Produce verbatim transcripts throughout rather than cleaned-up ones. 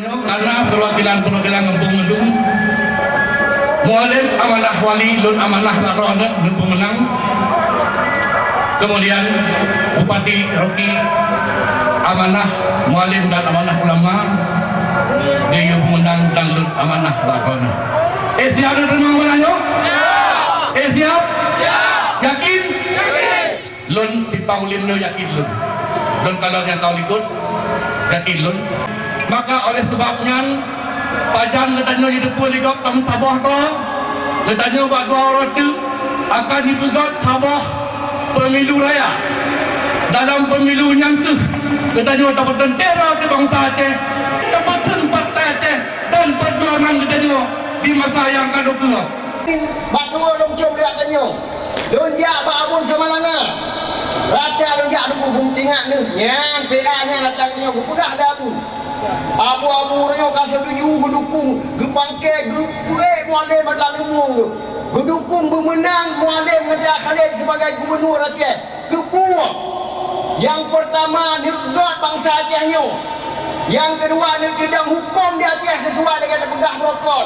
Karena perwakilan-perwakilan gampông Meudung, Mualem amanah wali lôn amanah bak droeneuh lôn peumeunang. Kemudian Bupati Rocky amanah Mualem dan amanah ulama geuyue peumeunang dan lôn amanah bak droeneuh. Eh, siap neuteurimong amanah nyoe? Eh, siap? Yakin? Lôn simpang ulôn nyoe yakin lôn. Lôn kalon nyang ka likot, yakin lôn. Maka oleh sebab nyan, pajan geutanyoe jiteupeue lé gob tameusaboh droe, geutanyoe bak dua uroe teuk akan jipeugét saboh pemilu raya. Dalam pemilu nyan kheueh geutanyoe tapeuteuntèe droe keu bansa Aceh, tapeukheun partai Aceh dan perjuangan geutanyoe di masa nyang ka dikeue. Bak dua lôn cöm lé tanyoe. Lôn jak bak Abon Samalanga. Rata lôn jak Teungku, beumeuntingak neuh. Nyan P A nyan rata tanyoe geupeugah lé Abu. Abu-abu nyoe ka setuju geudukong, geupangke, geupeuék Mualem mata leumueng geuh. Geudukong beumeunang Mualem Nanda Khaled sibagai gubunur Aceh. Keupeue? Nyang peurtama, neupeugét bansa Aceh nyoe. Nyang keudua, neupeudong huköm di Aceh sesuai dengan teupeugah protokol.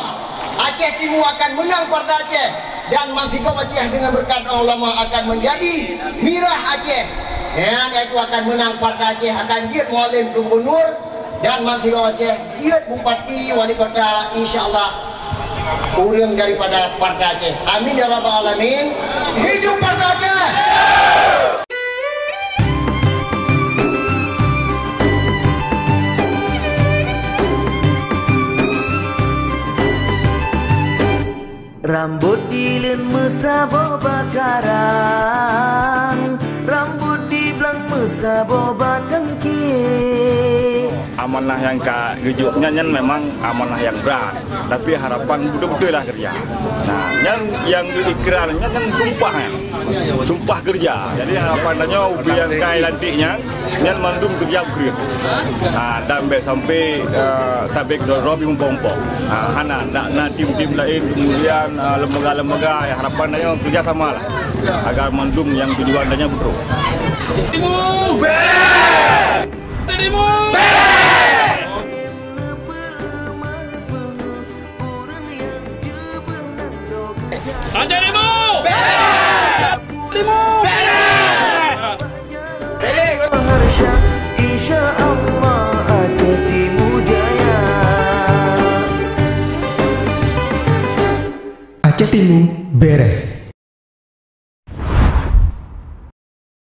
Aceh Timu akan meunang Partai Aceh dan bansigom Aceh dengan berkat ulama akan menjadi mirah Aceh. Nyan yaitu akan meunang Partai Aceh, akan jeuet Mualem keu gubunur dan bansigom Aceh jeuet bupati, wali kota, insya Allah ureuëng daripada Partai Aceh. Amin ya rabbal alamin. Hidup Partai Aceh! Rambot di leuen meusaboh bak karang, rambot di blang meusaboh bak tangke. Amanah nyang ka geujok nyan, nyan memang amanah nyang brat, tapi harapan beutôi-beutôi lah keureuja. Nah, nyan nyang geuikrar nyan kan sumpah nyan. Sumpah keureuja. Jadi harapan tanyoe ubé nyang ka lantik nyan, nyan mandum keureuja beukreueh. Ha, dan bèk sampai, eh, sabé keudroe-droe pih muphom-muphom. Ha, hana, nak na tim-tim laén, kemudian, eh, lembaga-lembaga, ya, harapan tanyoe kerja sama lah. Agar mandum nyang tujuan tanyoe beukreueh. Timu! Bèk! Timu! Bèk! Aceh Timu! Bèk! Timu!